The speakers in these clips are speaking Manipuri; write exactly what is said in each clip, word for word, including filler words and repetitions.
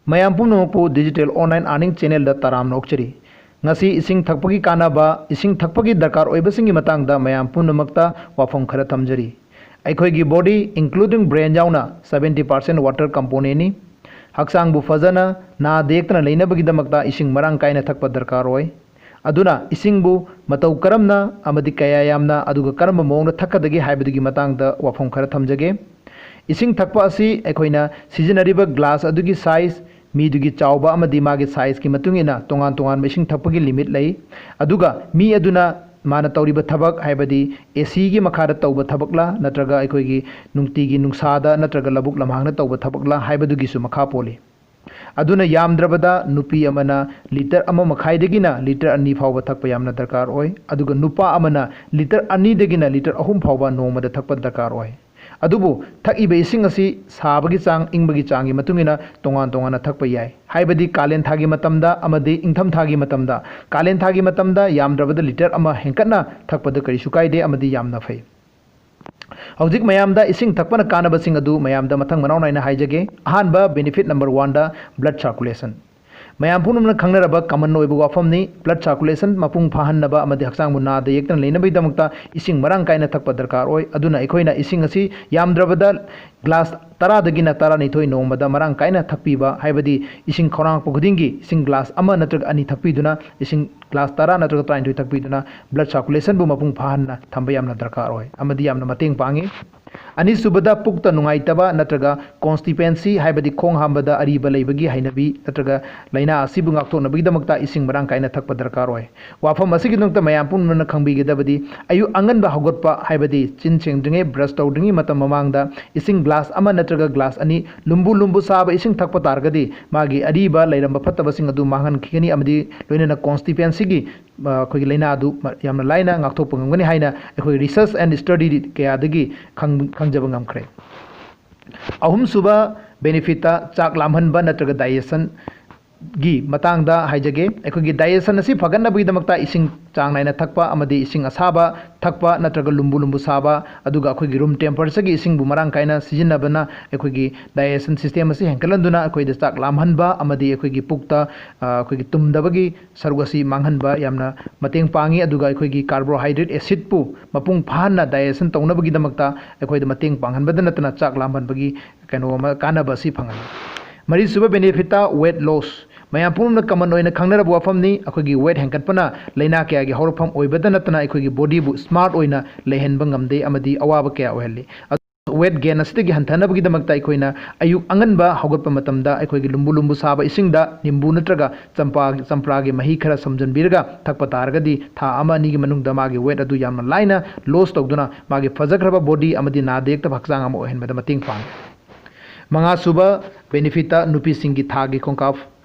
ꯃꯌꯥꯝ ꯄꯨꯝꯅꯃꯛꯄꯨ digital online earning channelꯗ ꯇꯔꯥꯝꯅ ꯑꯣꯛꯆꯔꯤ꯫ ꯉꯁꯤ ꯏꯁꯤꯡ ꯊꯛꯄꯒꯤ ꯀꯥꯟꯅꯕ, ꯏꯁꯤꯡ ꯊꯛꯄꯒꯤ ꯗꯔꯀꯥꯔ ꯑꯣꯏꯕꯁꯤꯡꯒꯤ ꯃꯇꯥꯡꯗ ꯃꯌꯥꯝ ꯄꯨꯝꯅꯃꯛꯇ ꯋꯥꯐꯝ ꯈꯔ ꯊꯝꯖꯔꯤ꯫ ꯑꯩꯈꯣꯏꯒꯤ body, including brain ꯌꯥꯎꯅ, seventy percent water componentꯅꯤ꯫ ꯍꯛꯆꯥꯡꯕꯨ ꯐꯖꯅ, ꯅꯥꯗ ꯌꯦꯛꯇꯅ ꯂꯩꯅꯕꯒꯤꯗꯃꯛꯇ ꯏꯁꯤꯡ ꯃꯔꯥꯡ ꯀꯥꯏꯅ ꯊꯛꯄ ꯗꯔꯀꯥꯔ ꯑꯣꯏ꯫ ꯑꯗꯨꯅ ꯏꯁꯤꯡꯕꯨ ꯃꯇꯧ ꯀꯔꯝꯅ ꯑꯃꯗꯤ ꯀꯌꯥ ꯌꯥꯝꯅ, ꯑꯗꯨꯒ ꯀꯔꯝꯕ ꯃꯑꯣꯡꯗ ꯊꯛꯀꯗꯒꯦ ꯍꯥꯏꯕꯗꯨꯒꯤ ꯃꯇꯥꯡꯗ ꯋꯥꯐꯝ ꯈꯔ ꯊꯝꯖꯒꯦ꯫ ꯏꯁꯤꯡ ꯊꯛꯄ ꯑꯁꯤ ꯑꯩꯈꯣꯏꯅ ꯁꯤꯖꯤꯟꯅꯔꯤꯕ glass ꯑꯗꯨꯒꯤ size, ꯃꯤꯗꯨꯒꯤ ꯆꯥꯎꯕ ꯑꯃꯗꯤ ꯃꯥꯒꯤ sizeꯀꯤ ꯃꯇꯨꯡ ꯏꯟꯅ ꯇꯣꯉꯥꯟ ꯇꯣꯉꯥꯟꯕ ꯏꯁꯤꯡ ꯊꯛꯄꯒꯤ limit ꯂꯩ꯫ ꯑꯗꯨꯒ ꯃꯤ ꯑꯗꯨꯅ ꯃꯥꯅ ꯇꯧꯔꯤꯕ ꯊꯕꯛ, ꯍꯥꯏꯕꯗꯤ ACꯒꯤ ꯃꯈꯥꯗ ꯇꯧꯕ ꯊꯕꯛꯂ ꯅꯠꯇ꯭ꯔꯒ ꯑꯩꯈꯣꯏꯒꯤ ꯅꯨꯡꯇꯤꯒꯤ ꯅꯨꯡꯁꯥꯗ ꯅꯠꯇ꯭ꯔꯒ ꯂꯧꯕꯨꯛ ꯂꯝꯍꯥꯡꯗ ꯇꯧꯕ ꯊꯕꯛꯂ ꯍꯥꯏꯕꯗꯨꯒꯤꯁꯨ ꯃꯈꯥ ꯄꯣꯜꯂꯤ꯫ ꯑꯗꯨꯅ ꯌꯥꯝꯗ꯭ꯔꯕꯗ ꯅꯨꯄꯤ ꯑꯃꯅ litre ꯑꯃ ꯃꯈꯥꯏꯗꯒꯤꯅ litre ꯑꯅꯤ ꯐꯥꯎꯕ ꯊꯛꯄ ꯌꯥꯝꯅ ꯗꯔꯀꯥꯔ ꯑꯣꯏ꯫ ꯑꯗꯨꯒ ꯅꯨꯄꯥ ꯑꯃꯅ litre ꯑꯅꯤꯗꯒꯤꯅ litre ꯑꯍꯨꯝ ꯐꯥꯎꯕ ꯅꯣꯡꯃꯗ ꯊꯛꯄ ꯗꯔꯀꯥꯔ ꯑꯣꯏ꯫ ꯑꯗꯨꯕꯨ ꯊꯛꯏꯕ ꯏꯁꯤꯡ ꯑꯁꯤ ꯁꯥꯕꯒꯤ ꯆꯥꯡ, ꯏꯪꯕꯒꯤ ꯆꯥꯡꯒꯤ ꯃꯇꯨꯡ ꯏꯟꯅ ꯇꯣꯉꯥꯟ ꯇꯣꯉꯥꯟꯅ ꯊꯛꯄ ꯌꯥꯏ꯫ ꯍꯥꯏꯕꯗꯤ ꯀꯥꯂꯦꯟ ꯊꯥꯒꯤ ꯃꯇꯝꯗ ꯑꯃꯗꯤ ꯏꯪꯊꯝ ꯊꯥꯒꯤ ꯃꯇꯝꯗ, ꯀꯥꯂꯦꯟ ꯊꯥꯒꯤ ꯃꯇꯝꯗ ꯌꯥꯝꯗ꯭ꯔꯕꯗ litre ꯑꯃ ꯍꯦꯟꯀꯠꯅ ꯊꯛꯄꯗ ꯀꯔꯤꯁꯨ ꯀꯥꯏꯗꯦ ꯑꯃꯗꯤ ꯌꯥꯝꯅ ꯐꯩ꯫ ꯍꯧꯖꯤꯛ ꯃꯌꯥꯝꯗ ꯏꯁꯤꯡ ꯊꯛꯄꯅ ꯀꯥꯟꯅꯕꯁꯤꯡ ꯑꯗꯨ ꯃꯌꯥꯝꯗ ꯃꯊꯪ ꯃꯅꯥꯎ ꯅꯥꯏꯅ ꯍꯥꯏꯖꯒꯦ꯫ ꯑꯍꯥꯟꯕ benefit number oneꯗ blood circulation꯫ ꯃꯌꯥꯝ ꯄꯨꯝꯅꯃꯛꯅ ꯈꯪꯅꯔꯕ common ꯑꯣꯏꯕ ꯋꯥꯐꯝꯅꯤ꯫ Blood circulation ꯃꯄꯨꯡ ꯐꯥꯍꯟꯅꯕ ꯑꯃꯗꯤ ꯍꯛꯆꯥꯡꯕꯨ ꯅꯥꯗ ꯌꯦꯛꯇꯅ ꯂꯩꯅꯕꯒꯤꯗꯃꯛꯇ ꯏꯁꯤꯡ ꯃꯔꯥꯡ ꯀꯥꯏꯅ ꯊꯛꯄ ꯗꯔꯀꯥꯔ ꯑꯣꯏ꯫ ꯑꯗꯨꯅ ꯑꯩꯈꯣꯏꯅ ꯏꯁꯤꯡ ꯑꯁꯤ ꯌꯥꯝꯗ꯭ꯔꯕꯗ glass ꯇꯔꯥꯗꯒꯤꯅ ꯇꯔꯥꯅꯤꯊꯣꯏ ꯅꯣꯡꯃꯗ ꯃꯔꯥꯡ ꯀꯥꯏꯅ ꯊꯛꯄꯤꯕ, ꯍꯥꯏꯕꯗꯤ ꯏꯁꯤꯡ ꯈꯧꯔꯥꯡꯉꯛꯄ ꯈꯨꯗꯤꯡꯒꯤ ꯏꯁꯤꯡ glass ꯑꯃ ꯅꯠꯇ꯭ꯔꯒ ꯑꯅꯤ ꯊꯛꯄꯤꯗꯨꯅ, ꯏꯁꯤꯡ glass ꯇꯔꯥ ꯅꯠꯇ꯭ꯔꯒ ꯇꯔꯥꯅꯤꯊꯣꯏ ꯊꯛꯄꯤꯗꯨꯅ blood circulationꯕꯨ ꯃꯄꯨꯡ ꯐꯥꯍꯟꯅ ꯊꯝꯕ ꯌꯥꯝꯅ ꯗꯔꯀꯥꯔ ꯑꯣꯏ ꯑꯃꯗꯤ ꯌꯥꯝꯅ ꯃꯇꯦꯡ ꯄꯥꯡꯉꯤ꯫ ꯑꯅꯤꯁꯨꯕꯗ, ꯄꯨꯛꯇ ꯅꯨꯡꯉꯥꯏꯇꯕ ꯅꯠꯇ꯭ꯔꯒ constipancy, ꯍꯥꯏꯕꯗꯤ ꯈꯣꯡ ꯍꯥꯝꯕꯗ ꯑꯔꯤꯕ ꯂꯩꯕꯒꯤ ꯍꯩꯅꯕꯤ ꯅꯠꯇ꯭ꯔꯒ ꯂꯥꯏꯅꯥ ꯑꯁꯤꯕꯨ ꯉꯥꯛꯊꯣꯛꯅꯕꯒꯤꯗꯃꯛꯇ ꯏꯁꯤꯡ ꯃꯔꯥꯡ ꯀꯥꯏꯅ ꯊꯛꯄ ꯗꯔꯀꯥꯔ ꯑꯣꯏ꯫ ꯋꯥꯐꯝ ꯑꯁꯤꯒꯤꯗꯃꯛꯇ ꯃꯌꯥꯝ ꯄꯨꯝꯅꯃꯛꯅ ꯈꯪꯕꯤꯒꯗꯕꯗꯤ, ꯑꯌꯨꯛ ꯑꯉꯟꯕ ꯍꯧꯒꯠꯄ, ꯍꯥꯏꯕꯗꯤ ꯆꯤꯟ ꯁꯦꯡꯗ꯭ꯔꯤꯉꯩ, brush ꯇꯧꯗ꯭ꯔꯤꯉꯩ ꯃꯇꯝ ꯃꯃꯥꯡꯗ ꯏꯁꯤꯡ glass ꯑꯃ ꯅꯠꯇ꯭ꯔꯒ glass ꯑꯅꯤ ꯂꯨꯝꯕꯨ ꯂꯨꯝꯕꯨ ꯆꯥꯕ ꯏꯁꯤꯡ ꯊꯛꯄ ꯇꯥꯔꯒꯗꯤ ꯃꯥꯒꯤ ꯑꯔꯤꯕ ꯂꯩꯔꯝꯕ ꯐꯠꯇꯕꯁꯤꯡ ꯑꯗꯨ ꯃꯥꯡꯍꯟꯈꯤꯒꯅꯤ ꯑꯃꯗꯤ ꯂꯣꯏꯅꯅ constipancyꯒꯤ, ꯑ, ꯑꯩꯈꯣꯏꯒꯤ ꯂꯥꯏꯅꯥ ꯑꯗꯨ ꯃ-, ꯌꯥꯝꯅ ꯂꯥꯏꯅ ꯉꯥꯛꯊꯣꯛꯄ ꯉꯝꯒꯅꯤ ꯍꯥꯏꯅ ꯑꯩꯈꯣꯏ research and study ꯀꯌꯥꯗꯒꯤ ꯈꯪ-, ꯈꯪꯖꯕ ꯉꯝꯈ꯭ꯔꯦ꯫ ꯑꯍꯨꯝꯁꯨꯕ benefitꯇ ꯆꯥꯛ ꯂꯥꯝꯍꯟꯕ ꯅꯠꯇ꯭ꯔꯒ digestion꯫ ꯒꯤ ꯃꯇꯥꯡꯗ ꯍꯥꯏꯖꯒꯦ꯫ ꯑꯩꯈꯣꯏꯒꯤ digestion ꯑꯁꯤ ꯐꯒꯠꯅꯕꯒꯤꯗꯃꯛꯇ ꯏꯁꯤꯡ ꯆꯥꯡ ꯅꯥꯏꯅ ꯊꯛꯄ ꯑꯃꯗꯤ ꯏꯁꯤꯡ ꯑꯁꯥꯕ ꯊꯛꯄ ꯅꯠꯇ꯭ꯔꯒ ꯂꯨꯝꯕꯨ ꯂꯨꯝꯕꯨ ꯁꯥꯕ, ꯑꯗꯨꯒ ꯑꯩꯈꯣꯏꯒꯤ room temperatureꯒꯤ ꯏꯁꯤꯡꯕꯨ ꯃꯔꯥꯡ ꯀꯥꯏꯅ ꯁꯤꯖꯤꯟꯅꯕꯅ ꯑꯩꯈꯣꯏꯒꯤ digestion system ꯑꯁꯤ ꯍꯦꯟꯒꯠꯍꯟꯗꯨꯅ ꯑꯩꯈꯣꯏꯗ ꯆꯥꯛ ꯂꯥꯝꯍꯟꯕ ꯑꯃꯗꯤ ꯑꯩꯈꯣꯏꯒꯤ ꯄꯨꯛꯇ, ꯑ, ꯑꯩꯈꯣꯏꯒꯤ ꯇꯨꯝꯗꯕꯒꯤ ꯁꯔꯨꯛ ꯑꯁꯤ ꯃꯥꯡꯍꯟꯕ ꯌꯥꯝꯅ ꯃꯇꯦꯡ ꯄꯥꯡꯉꯤ꯫ ꯑꯗꯨꯒ ꯑꯩꯈꯣꯏꯒꯤ carbohydrate acidꯄꯨ ꯃꯄꯨꯡ ꯐꯥꯍꯟꯅ digestion ꯇꯧꯅꯕꯒꯤꯗꯃꯛꯇ ꯑꯩꯈꯣꯏꯗ ꯃꯇꯦꯡ ꯄꯥꯡꯍꯟꯕꯗ ꯅꯠꯇꯅ ꯆꯥꯛ ꯂꯥꯝꯍꯟꯕꯒꯤ ꯀꯩꯅꯣ ꯑꯃ, ꯀꯥꯟꯅꯕ ꯑꯁꯤ ꯐꯪꯍꯜꯂꯤ꯫ ꯃꯔꯤꯁꯨꯕ benefitꯇ weight loss꯫ ꯃꯌꯥꯝ ꯄꯨꯝꯅꯃꯛꯅ common ꯑꯣꯏꯅ ꯈꯪꯅꯔꯕ ꯋꯥꯐꯝꯅꯤ꯫ ꯑꯩꯈꯣꯏꯒꯤ weight ꯍꯦꯟꯒꯠꯄꯅ ꯂꯥꯏꯅꯥ ꯀꯌꯥꯒꯤ ꯍꯧꯔꯛꯐꯝ ꯑꯣꯏꯕꯗ ꯅꯠꯇꯅ ꯑꯩꯈꯣꯏꯒꯤ bodyꯕꯨ smart ꯑꯣꯏꯅ ꯂꯩꯍꯟꯕ ꯉꯝꯗꯦ ꯑꯃꯗꯤ ꯑꯋꯥꯕ ꯀꯌꯥ ꯑꯣꯏꯍꯜꯂꯤ꯫ ꯑꯗꯨ weight gain ꯑꯁꯤꯗꯒꯤ ꯍꯟꯊꯅꯕꯒꯤꯗꯃꯛꯇ ꯑꯩꯈꯣꯏꯅ ꯑꯌꯨꯛ ꯑꯉꯟꯕ ꯍꯧꯒꯠꯄ ꯃꯇꯝꯗ ꯑꯩꯈꯣꯏꯒꯤ ꯂꯨꯝꯕꯨ ꯂꯨꯝꯕꯨ ꯁꯥꯕ ꯏꯁꯤꯡꯗ ꯅꯤꯝꯕꯨ ꯅꯠꯇ꯭ꯔꯒ ꯆꯝꯄ꯭ꯔꯥ, ꯆꯝꯄ꯭ꯔꯥꯒꯤ ꯃꯍꯤ ꯈꯔ ꯁꯨꯝꯖꯤꯟꯕꯤꯔꯒ ꯊꯛꯄ ꯇꯥꯔꯒꯗꯤ ꯊꯥ ꯑꯃ ꯑꯅꯤꯒꯤ ꯃꯅꯨꯡꯗ ꯃꯥꯒꯤ weight ꯑꯗꯨ ꯌꯥꯝꯅ ꯂꯥꯏꯅ loss ꯇꯧꯗꯨꯅ ꯃꯥꯒꯤ ꯐꯖꯈ꯭ꯔꯕ body ꯑꯃꯗꯤ ꯅꯥꯗ ꯌꯦꯛꯇꯕ ꯍꯛꯆꯥꯡ ꯑꯃ ꯑꯣꯏꯍꯟꯕꯗ ꯃꯇꯦꯡ ꯄꯥꯡꯉꯤ꯫ ꯃꯉꯥꯁꯨꯕ benefitꯇ ꯅꯨꯄꯤꯁꯤꯡꯒꯤ ꯊꯥꯒꯤ ꯈꯣꯡꯀꯥꯞ꯫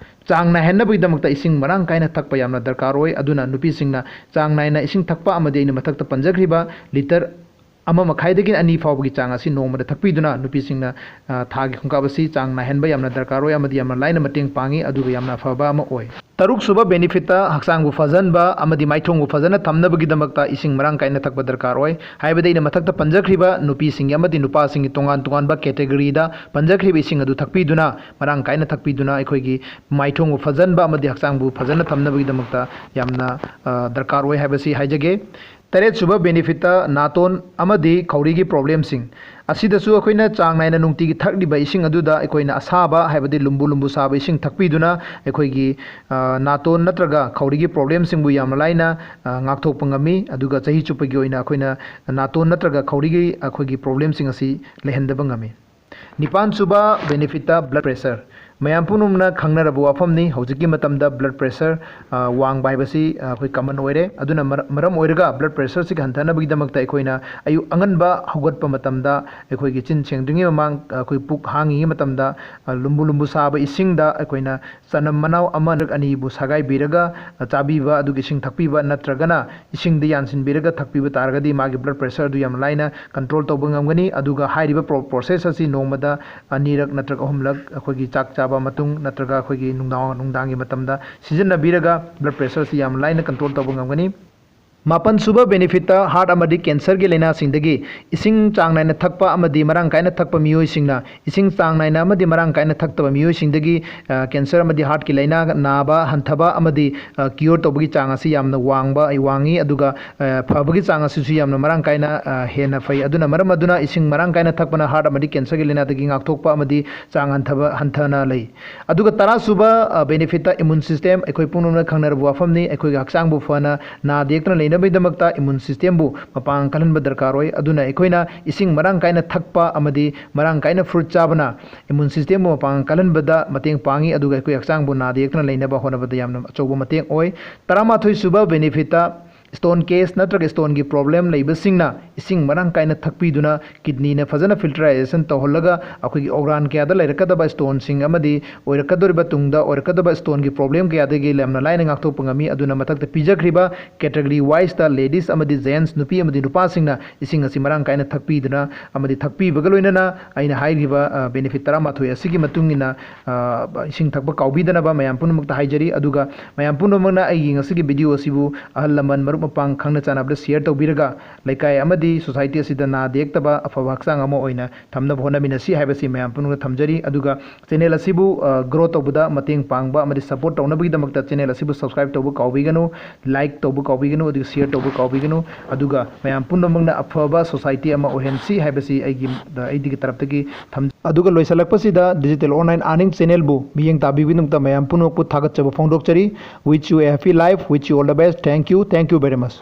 ꯆꯥꯡ ꯅꯥꯏꯍꯟꯅꯕꯒꯤꯗꯃꯛꯇ ꯏꯁꯤꯡ ꯃꯔꯥꯡ ꯀꯥꯏꯅ ꯊꯛꯄ ꯌꯥꯝꯅ ꯗꯔꯀꯥꯔ ꯑꯣꯏ꯫ ꯑꯗꯨꯅ ꯅꯨꯄꯤꯁꯤꯡꯅ ꯆꯥꯡ ꯅꯥꯏꯅ ꯏꯁꯤꯡ ꯊꯛꯄ ꯑꯃꯗꯤ ꯑꯩꯅ ꯃꯊꯛꯇ ꯄꯟꯖꯈ꯭ꯔꯤꯕ litre ꯑꯃ ꯃꯈꯥꯏꯗꯒꯤ ꯑꯅꯤ ꯐꯥꯎꯕꯒꯤ ꯆꯥꯡ ꯑꯁꯤ ꯅꯣꯡꯃꯗ ꯊꯛꯄꯤꯗꯨꯅ ꯅꯨꯄꯤꯁꯤꯡꯅ, ꯑ, ꯊꯥꯒꯤ ꯈꯣꯡꯀꯥꯞ ꯑꯁꯤ ꯆꯥꯡ ꯅꯥꯏꯍꯟꯕ ꯌꯥꯝꯅ ꯗꯔꯀꯥꯔ ꯑꯣꯏ ꯑꯃꯗꯤ ꯌꯥꯝꯅ ꯂꯥꯏꯅ ꯃꯇꯦꯡ ꯄꯥꯡꯉꯤ, ꯑꯗꯨꯒ ꯌꯥꯝꯅ ꯑꯐꯕ ꯑꯃ ꯑꯣꯏ꯫ ꯇꯔꯨꯛꯁꯨꯕ benefitꯇ ꯍꯛꯆꯥꯡꯕꯨ ꯐꯖꯍꯟꯕ ꯑꯃꯗꯤ ꯃꯥꯏꯊꯣꯡꯕꯨ ꯐꯖꯅ ꯊꯝꯅꯕꯒꯤꯗꯃꯛꯇ ꯏꯁꯤꯡ ꯃꯔꯥꯡ ꯀꯥꯏꯅ ꯊꯛꯄ ꯗꯔꯀꯥꯔ ꯑꯣꯏ꯫ ꯍꯥꯏꯕꯗꯤ ꯑꯩꯅ ꯃꯊꯛꯇ ꯄꯟꯖꯈ꯭ꯔꯤꯕ ꯅꯨꯄꯤꯁꯤꯡꯒꯤ ꯑꯃꯗꯤ ꯅꯨꯄꯥꯁꯤꯡꯒꯤ ꯇꯣꯉꯥꯟ ꯇꯣꯉꯥꯟꯕ categoryꯗ ꯄꯟꯖꯈ꯭ꯔꯤꯕ ꯏꯁꯤꯡ ꯑꯗꯨ ꯊꯛꯄꯤꯗꯨꯅ, ꯃꯔꯥꯡ ꯀꯥꯏꯅ ꯊꯛꯄꯤꯗꯨꯅ ꯑꯩꯈꯣꯏꯒꯤ ꯃꯥꯏꯊꯣꯡꯕꯨ ꯐꯖꯍꯟꯕ ꯑꯃꯗꯤ ꯍꯛꯆꯥꯡꯕꯨ ꯐꯖꯅ ꯊꯝꯅꯕꯒꯤꯗꯃꯛꯇ ꯌꯥꯝꯅ, ꯑ, ꯗꯔꯀꯥꯔ ꯑꯣꯏ ꯍꯥꯏꯕꯁꯤ ꯍꯥꯏꯖꯒꯦ꯫ ꯇꯔꯦꯠꯁꯨꯕ benefitꯇ ꯅꯥꯇꯣꯟ ꯑꯃꯗꯤ ꯈꯧꯔꯤꯒꯤ problemꯁꯤꯡ꯫ ꯑꯁꯤꯗꯁꯨ ꯑꯩꯈꯣꯏꯅ ꯆꯥꯡ ꯅꯥꯏꯅ ꯅꯨꯡꯇꯤꯒꯤ ꯊꯛꯂꯤꯕ ꯏꯁꯤꯡ ꯑꯗꯨꯗ ꯑꯩꯈꯣꯏꯅ ꯑꯁꯥꯕ, ꯍꯥꯏꯕꯗꯤ ꯂꯨꯝꯕꯨ ꯂꯨꯝꯕꯨ ꯁꯥꯕ ꯏꯁꯤꯡ ꯊꯛꯄꯤꯗꯨꯅ ꯑꯩꯈꯣꯏꯒꯤ, ꯑ, ꯅꯥꯇꯣꯟ ꯅꯠꯇ꯭ꯔꯒ ꯈꯧꯔꯤꯒꯤ problemꯁꯤꯡꯕꯨ ꯌꯥꯝꯅ ꯂꯥꯏꯅ, ꯑ, ꯉꯥꯛꯊꯣꯛꯄ ꯉꯝꯃꯤ꯫ ꯑꯗꯨꯒ ꯆꯍꯤ ꯆꯨꯞꯄꯒꯤ ꯑꯣꯏꯅ ꯑꯩꯈꯣꯏꯅ ꯅꯥꯇꯣꯟ ꯅꯠꯇ꯭ꯔꯒ ꯈꯧꯔꯤꯒꯤ ꯑꯩꯈꯣꯏꯒꯤ problemꯁꯤꯡ ꯑꯁꯤ ꯂꯩꯍꯟꯗꯕ ꯉꯝꯃꯤ꯫ ꯅꯤꯄꯥꯟꯁꯨꯕ benefitꯇ blood pressure꯫ ꯃꯌꯥꯝ ꯄꯨꯝꯅꯃꯛꯅ ꯈꯪꯅꯔꯕ ꯋꯥꯐꯝꯅꯤ꯫ ꯍꯧꯖꯤꯛꯀꯤ ꯃꯇꯝꯗ blood pressure, ꯑ, ꯋꯥꯡꯕ ꯍꯥꯏꯕꯁꯤ, ꯑ, ꯑꯩꯈꯣꯏ common ꯑꯣꯏꯔꯦ꯫ ꯑꯗꯨꯅ ꯃꯔ-, ꯃꯔꯝ ꯑꯣꯏꯔꯒ blood pressureꯁꯤꯒ ꯍꯟꯊꯅꯕꯒꯤꯗꯃꯛꯇ ꯑꯩꯈꯣꯏꯅ ꯑꯌꯨꯛ ꯑꯉꯟꯕ ꯍꯧꯒꯠꯄ ꯃꯇꯝꯗ ꯑꯩꯈꯣꯏꯒꯤ ꯆꯤꯟ ꯁꯦꯡꯗ꯭ꯔꯤꯉꯩ ꯃꯃꯥꯡ, ꯑ, ꯑꯩꯈꯣꯏ ꯄꯨꯛ ꯍꯥꯡꯉꯤꯉꯩ ꯃꯇꯝꯗ, ꯑ, ꯂꯨꯝꯕꯨ ꯂꯨꯝꯕꯨ ꯁꯥꯕ ꯏꯁꯤꯡꯗ ꯑꯩꯈꯣꯏꯅ ꯆꯅꯝ ꯃꯅꯥꯎ ꯑꯃ ꯅꯠꯇ꯭ꯔꯒ ꯑꯅꯤꯕꯨ ꯁꯥꯒꯥꯏꯕꯤꯔꯒ, ꯑ, ꯆꯥꯕꯤꯕ, ꯑꯗꯨꯒ ꯏꯁꯤꯡ ꯊꯛꯄꯤꯕ ꯅꯠꯇ꯭ꯔꯒꯅ ꯏꯁꯤꯡꯗ ꯌꯥꯟꯁꯤꯟꯕꯤꯔꯒ ꯊꯛꯄꯤꯕ ꯇꯥꯔꯒꯗꯤ ꯃꯥꯒꯤ blood pressure ꯑꯗꯨ ꯌꯥꯝ ꯂꯥꯏꯅ control ꯇꯧꯕ ꯉꯝꯒꯅꯤ꯫ ꯑꯗꯨꯒ ꯍꯥꯏꯔꯤꯕ pro-, process ꯑꯁꯤ ꯅꯣꯡꯃꯗ ꯑꯅꯤꯔꯛ ꯅꯠꯇ꯭ꯔꯒ ꯑꯍꯨꯝꯂꯛ ꯑꯩꯈꯣꯏꯒꯤ ꯆꯥꯛ ꯆꯥꯕ ꯃꯇꯨꯡ ꯅꯠꯇ꯭ꯔꯒ ꯑꯩꯈꯣꯏꯒꯤ ꯅꯨꯡꯗꯥꯡ ꯅꯨꯡꯗꯥꯡꯒꯤ ꯃꯇꯝꯗ ꯁꯤꯖꯤꯟꯅꯕꯤꯔꯒ blood pressure ꯁꯤ ꯌꯥꯝ ꯂꯥꯏꯅ control ꯇꯧꯕ ꯉꯝꯒꯅꯤ꯫ ꯃꯥꯄꯟ ꯁꯨꯕ benefit ꯇ heart ꯑꯃꯗꯤ cancer ꯒꯤ ꯂꯥꯏꯅꯥꯁꯤꯡꯗꯒꯤ ꯏꯁꯤꯡ ꯆꯥꯡ ꯅꯥꯏꯅ ꯊꯛꯄ ꯑꯃꯗꯤ ꯃꯔꯥꯡ ꯀꯥꯏꯅ ꯊꯛꯄ ꯃꯤꯑꯣꯏꯁꯤꯡꯅ ꯏꯁꯤꯡ ꯆꯥꯡ ꯅꯥꯏꯅ ꯑꯃꯗꯤ ꯃꯔꯥꯡ ꯀꯥꯏꯅ ꯊꯛꯇꯕ ꯃꯤꯑꯣꯏꯁꯤꯡꯗꯒꯤ, ꯑ, cancer ꯑꯃꯗꯤ heart ꯀꯤ ꯂꯥꯏꯅꯥ ꯅꯥꯕ ꯍꯟꯊꯕ ꯑꯃꯗꯤ, ꯑ, cure ꯇꯧꯕꯒꯤ ꯆꯥꯡ ꯑꯁꯤ ꯌꯥꯝꯅ ꯋꯥꯡꯕ, ꯋꯥꯡꯉꯤ꯫ ꯑꯗꯨꯒ, ꯑ, ꯐꯕꯒꯤ ꯆꯥꯡ ꯑꯁꯤꯁꯨ ꯌꯥꯝꯅ ꯃꯔꯥꯡ ꯀꯥꯏꯅ, ꯑ, ꯍꯦꯟꯅ ꯐꯩ꯫ ꯑꯗꯨꯅ ꯃꯔꯝ ꯑꯗꯨꯅ ꯏꯁꯤꯡ ꯃꯔꯥꯡ ꯀꯥꯏꯅ ꯊꯛꯄꯅ heart ꯑꯃꯗꯤ cancer ꯒꯤ ꯂꯥꯏꯅꯥꯗꯒꯤ ꯉꯥꯛꯊꯣꯛꯄ ꯑꯃꯗꯤ ꯆꯥꯡ ꯍꯟꯊꯕ, ꯍꯟꯊꯅ ꯂꯩ꯫ ꯑꯗꯨꯒ ꯇꯔꯥ ꯁꯨꯕ, ꯑ, benefit ꯇ immune system, ꯑꯩꯈꯣꯏ ꯄꯨꯝꯅꯃꯛꯅ ꯈꯪꯅꯔꯕ ꯋꯥꯐꯝꯅꯤ꯫ ꯑꯩꯈꯣꯏꯒꯤ ꯍꯛꯆꯥꯡꯕꯨ ꯐꯅ ꯅꯥꯗ ꯌꯦꯛꯇꯅ ꯂꯩꯅꯕꯒꯤꯗꯃꯛꯇ immune system ꯕꯨ ꯃꯄꯥꯡꯒꯜ ꯀꯜꯍꯟꯕ ꯗꯔꯀꯥꯔ ꯑꯣꯏ꯫ ꯑꯗꯨꯅ ꯑꯩꯈꯣꯏꯅ ꯏꯁꯤꯡ ꯃꯔꯥꯡ ꯀꯥꯏꯅ ꯊꯛꯄ ꯑꯃꯗꯤ ꯃꯔꯥꯡ ꯀꯥꯏꯅ fruit ꯆꯥꯕꯅ immune system ꯕꯨ ꯃꯄꯥꯡꯒꯜ ꯀꯜꯍꯟꯕꯗ ꯃꯇꯦꯡ ꯄꯥꯡꯉꯤ, ꯑꯗꯨꯒ ꯑꯩꯈꯣꯏ ꯍꯛꯆꯥꯡꯕꯨ ꯅꯥꯗ ꯌꯦꯛꯇꯅ ꯂꯩꯅꯕ ꯍꯣꯠꯅꯕꯗ ꯌꯥꯝꯅ ꯑꯆꯧꯕ ꯃꯇꯦꯡ ꯑꯣꯏ꯫ ꯇꯔꯥꯃꯥꯊꯣꯏ ꯁꯨꯕ benefit ꯇ stone case ꯅꯠꯇ꯭ꯔꯒ stone ꯒꯤ problem ꯂꯩꯕꯁꯤꯡꯅ ꯏꯁꯤꯡ ꯃꯔꯥꯡ ꯀꯥꯏꯅ ꯊꯛꯄꯤꯗꯨꯅ kidney ꯅ ꯐꯖꯅ filterization ꯇꯧꯍꯜꯂꯒ ꯑꯩꯈꯣꯏꯒꯤ organ ꯀꯌꯥꯗ ꯂꯩꯔꯛꯀꯗꯕ stone ꯁꯤꯡ ꯑꯃꯗꯤ ꯑꯣꯏꯔꯛꯀꯗꯧꯔꯤꯕ ꯇꯨꯡꯗ ꯑꯣꯏꯔꯛꯀꯗꯕ stone ꯒꯤ problem ꯀꯌꯥꯗꯒꯤ ꯌꯥꯝꯅ ꯂꯥꯏꯅ ꯉꯥꯛꯊꯣꯛꯄ ꯉꯝꯃꯤ꯫ ꯑꯗꯨꯅ ꯃꯊꯛꯇ ꯄꯤꯖꯈ꯭ꯔꯤꯕ category wise ꯇ ladies ꯑꯃꯗꯤ gents, ꯅꯨꯄꯤ ꯑꯃꯗꯤ ꯅꯨꯄꯥꯁꯤꯡꯅ ꯏꯁꯤꯡ ꯑꯁꯤ ꯃꯔꯥꯡ ꯀꯥꯏꯅ ꯊꯛꯄꯤꯗꯨꯅ ꯑꯃꯗꯤ ꯊꯛꯄꯤꯕꯒ ꯂꯣꯏꯅꯅ ꯑꯩꯅ ꯍꯥꯏꯔꯤꯕ, ꯑ, benefit ꯇꯔꯥꯃꯥꯊꯣꯏ ꯑꯁꯤꯒꯤ ꯃꯇꯨꯡ ꯏꯟꯅ, ꯑ, ꯏꯁꯤꯡ ꯊꯛꯄ ꯀꯥꯎꯕꯤꯗꯅꯕ ꯃꯌꯥꯝ ꯄꯨꯝꯅꯃꯛꯇ ꯍꯥꯏꯖꯔꯤ꯫ ꯑꯗꯨꯒ ꯃꯌꯥꯝ ꯄꯨꯝꯅꯃꯛꯅ ꯑꯩꯒꯤ ꯉꯁꯤꯒꯤ video ꯑꯁꯤꯕꯨ ꯑꯍꯜ ꯂꯃꯟ, ꯃꯔꯨꯞ ꯃꯄꯥꯡ, ꯈꯪꯅ ꯆꯥꯟꯅꯕꯗ share ꯇꯧꯕꯤꯔꯒ ꯂꯩꯀꯥꯏ ꯑꯃꯗꯤ society ꯑꯁꯤꯗ ꯅꯥꯗ ꯌꯦꯛꯇꯕ ꯑꯐꯕ ꯍꯛꯆꯥꯡ ꯑꯃ ꯑꯣꯏꯅ ꯊꯝꯅꯕ ꯍꯣꯠꯅꯃꯤꯟꯅꯁꯤ ꯍꯥꯏꯕꯁꯤ ꯃꯌꯥꯝ ꯄꯨꯝꯅꯃꯛꯇ ꯊꯝꯖꯔꯤ꯫ ꯑꯗꯨꯒ channel ꯑꯁꯤꯕꯨ, ꯑ, grow ꯇꯧꯕꯗ ꯃꯇꯦꯡ ꯄꯥꯡꯕ ꯑꯃꯗꯤ support ꯇꯧꯅꯕꯒꯤꯗꯃꯛꯇ channel ꯑꯁꯤꯕꯨ subscribe ꯇꯧꯕ ꯀꯥꯎꯕꯤꯒꯅꯨ, like ꯇꯧꯕ ꯀꯥꯎꯕꯤꯒꯅꯨ, ꯑꯗꯨꯒ share ꯇꯧꯕ ꯀꯥꯎꯕꯤꯒꯅꯨ꯫ ꯑꯗꯨꯒ ꯃꯌꯥꯝ ꯄꯨꯝꯅꯃꯛꯅ ꯑꯐꯕ society ꯑꯃ ꯑꯣꯏꯍꯟꯁꯤ ꯍꯥꯏꯕꯁꯤ ꯑꯩꯒꯤ, ꯑꯩꯒꯤ ꯇꯔꯞꯇꯒꯤ ꯊꯝ-, ꯑꯗꯨꯒ ꯂꯣꯏꯁꯤꯜꯂꯛꯄꯁꯤꯗ Digital Online Earning channel ꯕꯨ ꯃꯤꯠꯌꯦꯡ ꯇꯥꯕꯤꯕꯒꯤꯗمꯛꯇ ꯃꯌꯥꯝ ꯄꯨꯝꯅꯃꯛꯄꯨ ꯊꯥꯒꯠꯆꯕ ꯐꯣꯡꯗꯣꯛꯆꯔꯤ꯫ Wish you a happy life, wish you all the best, thank you, thank you very much꯫